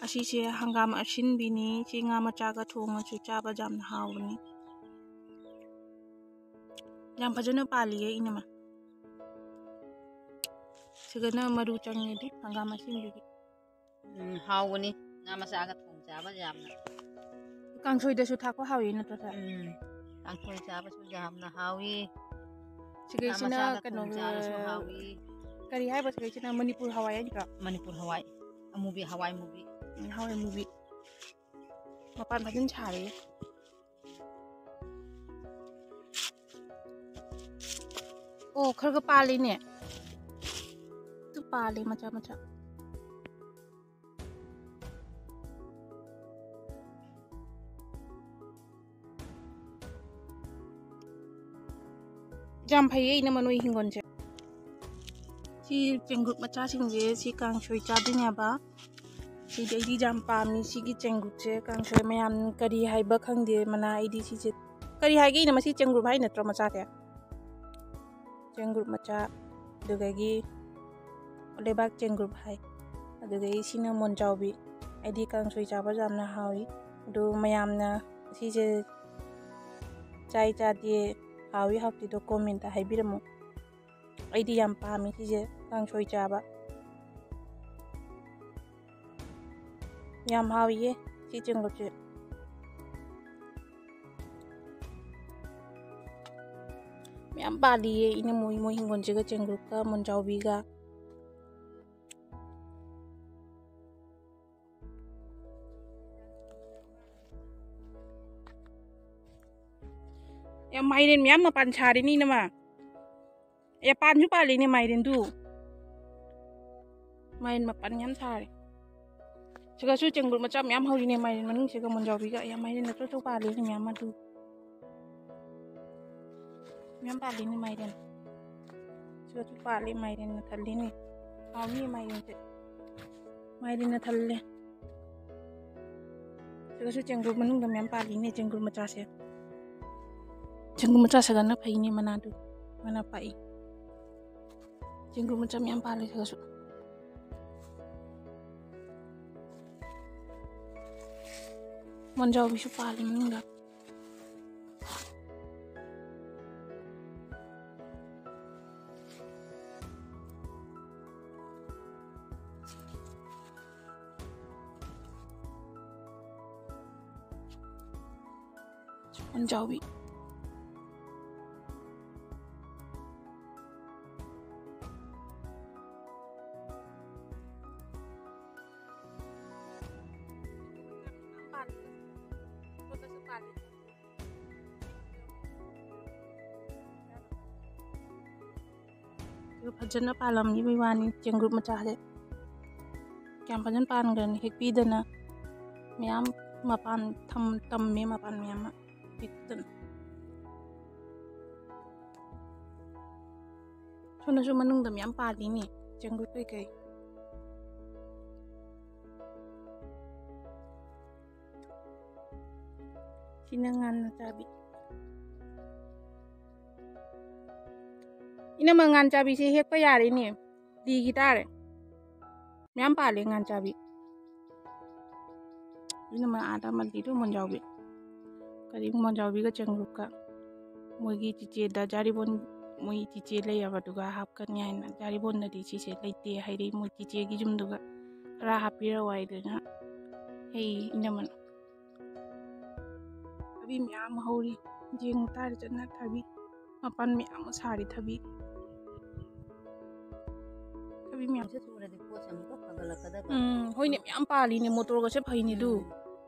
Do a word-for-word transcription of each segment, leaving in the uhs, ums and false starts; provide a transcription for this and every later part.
ꯑꯁꯤꯁꯦ ꯍꯪꯒꯥꯝ ꯑꯁꯤꯟꯕꯤꯅꯤ꯫ ꯁꯤ ꯉꯥ ꯃꯆꯥꯒ ꯊꯣꯡꯉꯁꯨ ꯆꯥꯕ ꯌꯥꯝꯅ ꯍꯥꯎꯕꯅꯤ꯫ ꯌꯥꯝ ꯐꯖꯅ ꯄꯥꯜꯂꯤꯌꯦ, ꯏꯅꯝꯃ꯫ ꯁꯤꯒꯅ ꯃꯔꯨ ꯆꯪꯉꯦꯗꯤ ꯍꯪꯒꯥꯝ ꯑꯁꯤꯟꯕꯤꯒꯤ꯫ ꯎꯝ, ꯍꯥꯎꯕꯅꯤ꯫ ꯉꯥ ꯃꯆꯥꯒ ꯊꯣꯡ ꯆꯥꯕ ꯌꯥꯝꯅ꯫ ꯀꯥꯡꯁꯣꯏꯗꯁꯨ ꯊꯥꯛꯄ ꯍꯥꯎꯏ ꯅꯠꯇ꯭ꯔꯣ, ꯁꯥꯔ? ꯎꯝ, ꯀꯥꯡꯁꯣꯏ ꯆꯥꯕꯁꯨ ꯌꯥꯝꯅ ꯍꯥꯎꯏ꯫ ꯁꯤꯒꯩꯁꯤꯅ ꯉꯥ ꯃꯆꯥꯒ ꯊꯣꯡ ꯀꯩꯅꯣ, ꯆꯥꯔꯁꯨ ꯍꯥꯎꯏ꯫ ꯀꯔꯤ ꯍꯥꯏꯕ ꯁꯤꯒꯩꯁꯤꯅ? ꯃꯅꯤꯄꯨꯔ ꯍꯋꯥꯏ ꯍꯥꯏ ꯅꯠꯇ꯭ꯔꯣ? ꯃꯅꯤꯄꯨꯔ ꯍꯋꯥꯏ ꯑꯃꯨꯕꯤ, ꯍꯋꯥꯏ ꯃꯨꯕꯤ꯫ ꯎꯝ, ꯍꯋꯥꯏ ꯃꯨꯕꯤ꯫ ꯃꯄꯥꯟ ꯐꯖꯅ ꯁꯥꯔꯦ꯫ ꯑꯣ, ꯈꯔ ꯈꯔ ꯄꯥꯜꯂꯤꯅꯦ꯫ ꯑꯗꯨ ꯄꯥꯜꯂꯦ ꯃꯆꯥ ꯃꯆꯥ꯫ ꯌꯥꯝ ꯐꯩꯌꯦ, ꯏꯅꯝꯃ, ꯅꯣꯏ ꯍꯤꯡꯒꯣꯜꯁꯦ꯫ ꯁꯤ ꯆꯦꯡꯒ꯭ꯔꯨꯞ ꯃꯆꯥꯁꯤꯡꯁꯦ ꯁꯤ ꯀꯥꯡꯁꯣꯏ ꯆꯥꯗꯣꯏꯅꯦꯕ꯫ ꯁꯤꯗꯤ ꯑꯩꯗꯤ ꯌꯥꯝ ꯄꯥꯝꯃꯤ, ꯁꯤꯒꯤ ꯆꯦꯡꯒ꯭ꯔꯨꯞꯁꯦ ꯀꯥꯡꯁꯣꯏ꯫ ꯃꯌꯥꯝ ꯀꯔꯤ ꯍꯥꯏꯕ ꯈꯪꯗꯦ ꯃꯅꯥ꯫ ꯑꯩꯗꯤ ꯁꯤꯁꯦ ꯀꯔꯤ ꯍꯥꯏꯒꯦ, ꯏꯅꯝꯃ? ꯁꯤ ꯆꯦꯡꯒ꯭ꯔꯨꯞ ꯍꯥꯏ ꯅꯠꯇ꯭ꯔꯣ, ꯃꯆꯥꯁꯦ? ꯆꯦꯡꯒ꯭ꯔꯨꯞ ꯃꯆꯥ, ꯑꯗꯨꯗꯒꯤ ꯂꯩꯕꯥꯛ ꯆꯦꯡꯒ꯭ꯔꯨꯞ ꯍꯥꯏ, ꯑꯗꯨꯗꯒꯤ ꯁꯤꯅ ꯃꯣꯟꯖꯥꯎꯕꯤ꯫ ꯑꯩꯗꯤ ꯀꯥꯡꯁꯣꯏ ꯆꯥꯕ ꯌꯥꯝꯅ ꯍꯥꯎꯏ꯫ ꯑꯗꯨ ꯃꯌꯥꯝꯅ ꯁꯤꯁꯦ ꯆꯥꯏ ꯆꯥꯗꯦ, ꯍꯥꯎꯏ ꯍꯥꯎꯇꯦꯗꯣ comment ꯍꯥꯏꯕꯤꯔꯝꯃꯨ꯫ ꯑꯩꯗꯤ ꯌꯥꯝ ꯄꯥꯝꯃꯤ ꯁꯤꯁꯦ ꯀꯥꯡꯁꯣꯏ ꯆꯥꯕ꯫ ꯌꯥꯝ ꯍꯥꯎꯏꯌꯦ ꯁꯤ ꯆꯦꯡꯒ꯭ꯔꯨꯞꯁꯦ꯫ ꯃꯌꯥꯝ ꯄꯥꯜꯂꯤꯌꯦ ꯏꯅꯝꯃ ꯃꯣꯏ ꯍꯤꯡꯒꯣꯜꯁꯤꯒ, ꯆꯦꯡꯒ꯭ꯔꯨꯞꯀ ꯃꯣꯟꯖꯥꯎꯕꯤꯒ꯫ ꯌꯥꯝ ꯃꯥꯏꯔꯦꯟ ꯃꯌꯥꯝ ꯃꯄꯥꯟ ꯁꯥꯔꯤꯅꯤ, ꯏꯅꯝꯃ꯫ ꯑꯦ, ꯄꯥꯟꯁꯨ ꯄꯥꯜꯂꯤꯅꯦ ꯃꯥꯏꯔꯦꯟꯗꯨ꯫ ꯃꯥꯏꯔꯦꯟ ꯃꯄꯥꯟ ꯌꯥꯝ ꯁꯥꯔꯦ꯫ ꯁꯤꯒꯁꯨ ꯆꯦꯡꯒ꯭ꯔꯨꯞ ꯃꯆꯥ ꯃꯌꯥꯝ ꯍꯧꯔꯤꯅꯦ, ꯃꯥꯏꯔꯦꯟ ꯃꯅꯨꯡꯁꯤꯒ ꯃꯣꯟꯖꯥꯎꯕꯤꯒ꯫ ꯌꯥꯝ ꯃꯥꯏꯔꯦꯟ ꯑꯆꯧ ꯑꯆꯧ ꯄꯥꯜꯂꯤꯅꯦ ꯃꯌꯥꯝ ꯑꯗꯨ꯫ ꯃꯌꯥꯝ ꯄꯥꯜꯂꯤꯅꯦ ꯃꯥꯏꯔꯦꯟ꯫ ꯁꯤꯒꯁꯨ ꯄꯥꯜꯂꯤ, ꯃꯥꯏꯔꯦꯟꯅ ꯊꯜꯂꯤꯅꯦ꯫ ꯍꯥꯎꯅꯤ ꯃꯥꯏꯔꯦꯟꯁꯦ꯫ ꯃꯥꯏꯔꯦꯟꯅ ꯊꯜꯂꯦ꯫ ꯁꯤꯒꯁꯨ ꯆꯦꯡꯒ꯭ꯔꯨꯞ ꯃꯅꯨꯡꯗ ꯃꯌꯥꯝ ꯄꯥꯜꯂꯤꯅꯦ, ꯆꯦꯡꯒ꯭ꯔꯨꯞ ꯃꯆꯥꯁꯦ꯫ ꯆꯦꯡꯒ꯭ꯔꯨꯞ ꯃꯆꯥ ꯁꯤꯒꯅ ꯐꯩꯅꯦ, ꯃꯅꯥꯗꯨ꯫ ꯃꯅꯥ ꯄꯥꯛꯏ꯫ ꯆꯦꯡꯒ꯭ꯔꯨꯞ ꯃꯆꯥ ꯃꯌꯥꯝ ꯄꯥꯜꯂꯦ ꯁꯤꯒꯁꯨ꯫ ꯃꯣꯟꯖꯥꯎꯕꯤꯁꯨ ꯄꯥꯜꯂꯤ ꯃꯅꯨꯡꯗ꯫ ꯃꯣꯟꯖꯥꯎꯕꯤ꯫ ꯑꯗꯨꯒ ꯐꯖꯅ ꯄꯥꯜꯂꯝꯈꯤꯕꯒꯤ ꯋꯥꯅꯤ ꯆꯦꯡꯒ꯭ꯔꯨꯞ ꯃꯆꯥꯁꯦ꯫ ꯀꯌꯥꯝ ꯐꯖꯅ ꯄꯥꯟꯈ꯭ꯔꯅꯤ ꯍꯦꯛꯄꯤꯗꯅ꯫ ꯃꯌꯥꯝ ꯃꯄꯥꯟ ꯊꯝ-, ꯇꯝꯃꯦ ꯃꯄꯥꯟ ꯃꯌꯥꯝ ꯑꯃ ꯍꯦꯛꯇꯅ꯫ ꯁꯣꯝꯗꯁꯨ ꯃꯅꯨꯡꯗ ꯃꯌꯥꯝ ꯄꯥꯜꯂꯤꯅꯦ ꯆꯦꯡꯒ꯭ꯔꯨꯞ ꯀꯩꯀꯩ꯫ ꯁꯤꯅ ꯉꯥꯟ ꯆꯥꯕꯤ꯫ ꯏꯅꯝꯃ, ꯉꯥꯟ ꯆꯥꯕꯤꯁꯦ ꯍꯦꯛꯄ ꯌꯥꯔꯦꯅꯦ꯫ ꯂꯤꯈꯤ ꯇꯥꯔꯦ꯫ ꯃꯌꯥꯝ ꯄꯥꯜꯂꯦ ꯉꯥꯟ ꯆꯥꯕꯤ꯫ ꯏꯅꯝꯃ, ꯑꯥꯗ ꯑꯃ ꯂꯤꯗꯣ ꯃꯣꯟꯖꯥꯎꯕꯤ꯫ ꯀꯔꯤ ꯃꯣꯟꯖꯥꯎꯕꯤꯒ ꯆꯦꯡꯒ꯭ꯔꯨꯞꯀ꯫ ꯃꯣꯏꯒꯤ ꯆꯤꯆꯦꯗ ꯖꯥꯔꯤꯕꯣꯟ, ꯃꯣꯏ ꯆꯤꯆꯦ ꯂꯩꯔꯕꯗꯨꯒ ꯍꯥꯞꯀꯅꯤ ꯍꯥꯏꯅ꯫ ꯖꯥꯔꯤꯕꯣꯟꯗꯗꯤ ꯁꯤꯁꯦ ꯂꯩꯇꯦ ꯍꯥꯏꯔꯛꯏ, ꯃꯣꯏ ꯆꯤꯆꯦꯒꯤ ꯌꯨꯝꯗꯨꯒ ꯈꯔ ꯍꯥꯞꯄꯤꯔꯛꯑꯣ ꯍꯥꯏꯗꯅ꯫ ꯍꯩ ꯏꯅꯝꯃꯅ꯫ ꯊꯕꯤ ꯃꯌꯥꯝ ꯑꯃ ꯍꯧꯔꯤ꯫ ꯌꯦꯡꯉꯨ ꯇꯥꯔꯦ ꯆꯠꯅ ꯊꯕꯤ꯫ ꯃꯄꯥꯟ ꯃꯌꯥꯝ ꯑꯃ ꯁꯥꯔꯤ ꯊꯕꯤ꯫ ꯊꯕꯤ ꯃꯌꯥꯝ꯫ ꯁꯤ ꯆꯨꯔꯗꯤ ꯄꯣꯠꯁꯦ ꯑꯃꯨꯛꯀ ꯐꯒꯠꯂꯛꯀꯗꯕ꯫ ꯎꯝ, ꯍꯣꯏꯅꯦ, ꯃꯌꯥꯝ ꯄꯥꯜꯂꯤꯅꯦ꯫ ꯃꯣꯇꯣꯔꯒꯁꯦ ꯐꯩꯅꯦ ꯑꯗꯨ꯫ ꯎꯝ꯫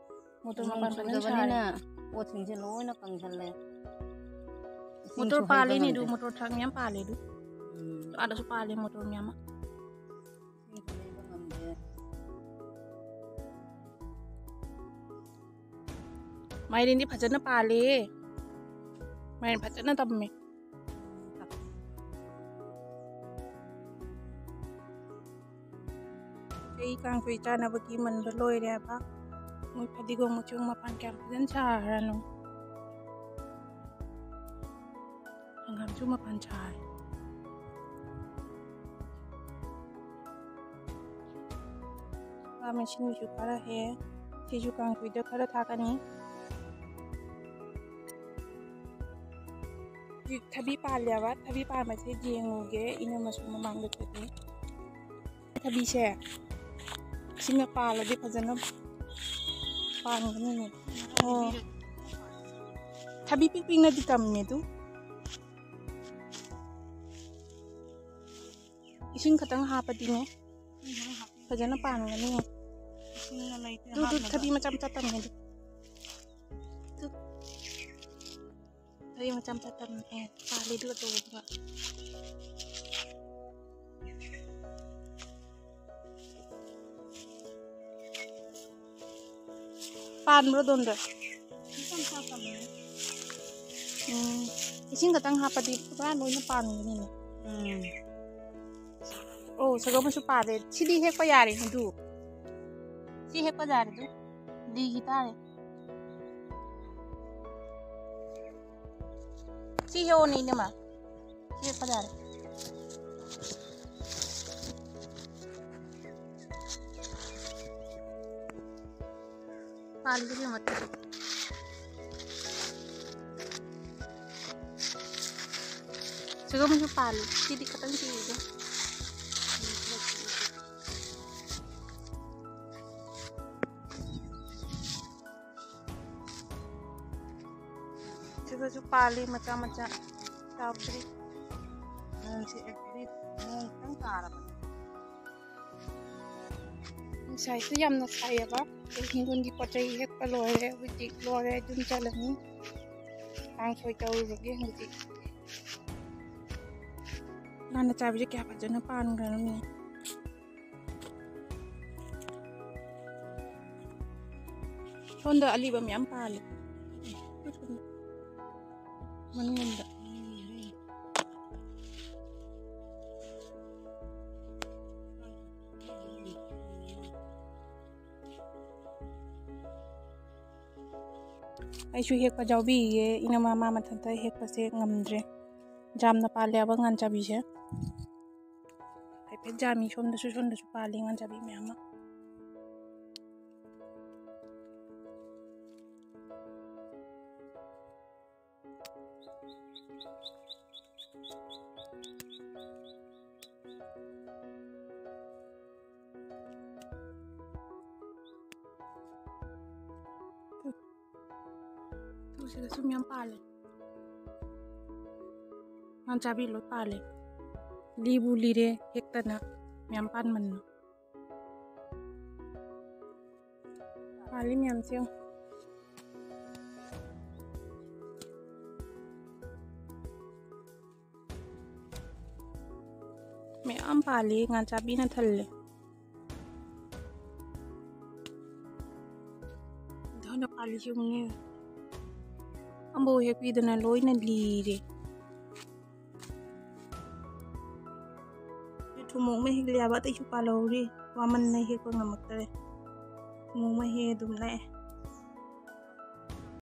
ꯃꯣꯇꯣꯔ ꯅꯣꯡ ꯃꯄꯥꯟ ꯐꯖꯅ ꯁꯥꯔꯦ꯫ ꯆꯨꯗꯕꯅꯤꯅ ꯄꯣꯠꯁꯤꯡꯁꯦ ꯂꯣꯏꯅ ꯀꯪꯁꯜꯂꯦ꯫ ꯏꯁꯤꯡꯁꯨ ꯃꯣꯇꯣꯔ ꯄꯥꯜꯂꯤꯅꯦ ꯑꯗꯨ, ꯍꯩꯕ ꯉꯝꯗꯦ꯫ ꯃꯣꯇꯣꯔ ꯊ꯭ꯔꯥꯛ ꯃꯌꯥꯝ ꯄꯥꯜꯂꯦ ꯑꯗꯨ꯫ ꯎꯝ꯫ ꯑꯥꯗꯁꯨ ꯄꯥꯜꯂꯦ ꯃꯣꯇꯣꯔ ꯃꯌꯥꯝ ꯑꯃ꯫ ꯏꯁꯤꯡꯁꯨ ꯂꯩꯕ ꯉꯝꯗꯦ꯫ ꯃꯥꯏꯔꯦꯟꯗꯤ ꯐꯖꯅ ꯄꯥꯜꯂꯦ꯫ ꯃꯥꯏꯔꯦꯟ ꯐꯖꯅ ꯇꯝꯃꯦ꯫ ꯑꯩ ꯀꯥꯡꯁꯣꯏ ꯆꯥꯅꯕꯒꯤ ꯃꯟꯕ ꯂꯣꯏꯔꯦꯕ꯫ ꯃꯣꯏ ꯐꯗꯤꯒꯣꯝ ꯃꯆꯨ ꯃꯄꯥꯟ ꯀꯌꯥꯝ ꯐꯖꯅ ꯁꯥꯔꯅꯣ꯫ ꯍꯪꯒꯥꯝꯁꯨ ꯃꯄꯥꯟ ꯁꯥꯔꯦ꯫ ꯈꯥꯃꯦꯟ ꯑꯁꯤꯟꯕꯤꯁꯨ ꯈꯔ ꯍꯦꯛ꯫ ꯁꯤꯁꯨ ꯀꯥꯡꯁꯣꯏꯗ ꯈꯔ ꯊꯥꯛꯀꯅꯤ꯫ ꯍꯧꯖꯤꯛ ꯊꯕꯤ ꯄꯥꯜꯂꯦꯕ, ꯊꯕꯤ ꯄꯥꯟꯕꯁꯦ ꯌꯦꯡꯉꯨꯒꯦ, ꯏꯅꯝꯃꯁꯨ ꯃꯃꯥꯡꯗ ꯆꯠꯂꯤ꯫ ꯊꯕꯤꯁꯦ ꯁꯤꯅ ꯄꯥꯜꯂꯗꯤ ꯐꯖꯅ ꯄꯥꯟꯒꯅꯤꯅꯦ꯫ ꯑꯣ, ꯊꯕꯤ ꯄꯤꯛ ꯄꯤꯛꯅꯗꯤ ꯇꯝꯃꯦ ꯑꯗꯨ꯫ ꯏꯁꯤꯡ ꯈꯛꯇꯪ ꯍꯥꯞꯄꯗꯤꯅꯦ ꯐꯖꯅ ꯄꯥꯟꯒꯅꯤ꯫ ꯏꯁꯤꯡꯅ ꯂꯩꯇ꯭ꯔꯦ ꯑꯗꯨ, ꯑꯗꯨ ꯍꯥꯞꯅꯕ꯫ ꯊꯕꯤ ꯃꯆꯥ ꯃꯆꯥ ꯇꯝꯃꯦ ꯑꯗꯨ꯫ ꯑꯗꯨ ꯊꯕꯤ ꯃꯆꯥ ꯃꯆꯥ ꯇꯝꯃꯦ꯫ ꯄꯥꯜꯂꯤꯗꯨ ꯑꯆꯧꯕꯗꯨꯒ꯫ ꯄꯥꯟꯕ꯭ꯔꯣ ꯑꯗꯣꯝꯗ? ꯃꯆꯥ ꯃꯆꯥ ꯇꯝꯃꯦ꯫ ꯎꯝ, ꯏꯁꯤꯡ ꯈꯛꯇꯪ ꯍꯥꯞꯄꯗꯤ ꯄꯨꯔꯥ ꯂꯣꯏꯅ ꯄꯥꯟꯒꯅꯤꯅꯦ꯫ ꯎꯝ꯫ ꯑꯣ, ꯁꯒꯣꯜꯕꯟꯁꯨ ꯄꯥꯜꯂꯦ꯫ ꯁꯤꯗꯤ ꯍꯦꯛꯄ ꯌꯥꯔꯦ ꯑꯗꯨ꯫ ꯁꯤ ꯍꯦꯛꯄ ꯌꯥꯔꯦ ꯑꯗꯨ꯫ ꯂꯤꯈꯤ ꯇꯥꯔꯦ꯫ ꯁꯤ ꯍꯦꯛꯑꯣꯅꯦ ꯏꯅꯝꯃ꯫ ꯁꯤ ꯍꯦꯛꯄ ꯌꯥꯔꯦ꯫ ꯄꯥꯜꯂꯤ ꯏꯕꯦꯝꯃ꯫ ꯁꯤꯒꯨꯝꯕꯁꯨ ꯄꯥꯜꯂꯤ꯫ ꯁꯤꯗꯤ ꯈꯇꯪ ꯄꯤꯛꯏꯗ꯫ ꯁꯤꯗꯁꯨ ꯄꯥꯜꯂꯤ ꯃꯆꯥ ꯃꯆꯥ꯫ ꯆꯥꯎꯗ꯭ꯔꯤ꯫ ꯅꯣꯡꯁꯦ actually ꯅꯣꯡ ꯈꯤꯇꯪ ꯇꯥꯔꯕꯅꯦ꯫ ꯉꯁꯥꯏꯁꯨ ꯌꯥꯝꯅ ꯁꯥꯏꯌꯦꯕ꯫ ꯑꯩ ꯍꯤꯡꯒꯣꯜꯒꯤ ꯄꯣꯠ ꯆꯩ ꯍꯦꯛꯄ ꯂꯣꯏꯔꯦ꯫ ꯍꯧꯖꯤꯛ ꯂꯣꯏꯔꯦ, ꯌꯨꯝ ꯆꯠꯂꯅꯤ꯫ ꯀꯥꯡꯁꯣꯏ ꯇꯧꯔꯨꯕꯒꯤ ꯍꯧꯖꯤꯛ꯫ ꯉꯥꯅ ꯆꯥꯕꯤꯁꯦ ꯀꯌꯥ ꯐꯖꯅ ꯄꯥꯟꯈ꯭ꯔꯅꯤ꯫ ꯁꯣꯝꯗ ꯑꯂꯤꯕ ꯃꯌꯥꯝ ꯄꯥꯜꯂꯤ꯫ ꯃꯅꯨꯡꯂꯣꯝꯗ꯫ ꯑꯩꯁꯨ ꯍꯦꯛꯄ ꯌꯥꯎꯕꯤꯌꯦ꯫ ꯏꯅꯝꯃ ꯃꯥ ꯃꯊꯟꯇ ꯍꯦꯛꯄꯁꯦ ꯉꯝꯗ꯭ꯔꯦ꯫ ꯌꯥꯝꯅ ꯄꯥꯜꯂꯦꯕ ꯉꯥꯟꯆꯥꯕꯤꯁꯦ꯫ ꯍꯥꯏꯐꯦꯠ ꯌꯥꯝꯃꯤ꯫ ꯁꯣꯝꯗꯁꯨ, ꯁꯣꯝꯗꯁꯨ ꯄꯥꯜꯂꯤ ꯉꯥꯟꯆꯥꯕꯤ ꯃꯌꯥꯝ ꯑꯃ꯫ ꯁꯤꯗꯁꯨ ꯃꯌꯥꯝ ꯄꯥꯜꯂꯦ꯫ ꯉꯥꯟꯆꯥꯕꯤ ꯂꯣꯏ ꯄꯥꯜꯂꯦ꯫ ꯂꯤꯕꯨ ꯂꯤꯔꯦ ꯍꯦꯛꯇꯅ, ꯃꯌꯥꯝ ꯄꯥꯟꯃꯟꯅ꯫ ꯄꯥꯜꯂꯤ ꯃꯌꯥꯝꯁꯦ ꯌꯦꯡꯉꯨ꯫ ꯃꯌꯥꯝ ꯄꯥꯜꯂꯤ, ꯉꯥꯟꯆꯥꯕꯤꯅ ꯊꯜꯂꯦ꯫ ꯑꯗꯨꯅ ꯄꯥꯜꯂꯤꯁꯤ ꯌꯦꯡꯉꯨꯅꯦ꯫ ꯑꯝꯕꯧ ꯍꯦꯛꯄꯤꯗꯅ ꯂꯣꯏꯅ ꯂꯤꯔꯦ꯫ ꯊꯨꯝꯃꯣꯛ ꯑꯃ ꯍꯦꯛꯂꯦ ꯍꯥꯏꯕ, ꯑꯇꯩꯁꯨ ꯄꯥꯜꯍꯧꯔꯤ꯫ ꯋꯥꯃꯟꯅ ꯍꯦꯛꯄ ꯉꯝꯃꯛꯇꯔꯦ꯫ ꯊꯨꯝꯃꯣꯛ ꯑꯃ ꯍꯦꯛ ꯑꯗꯨꯝ ꯂꯥꯛꯑꯦ꯫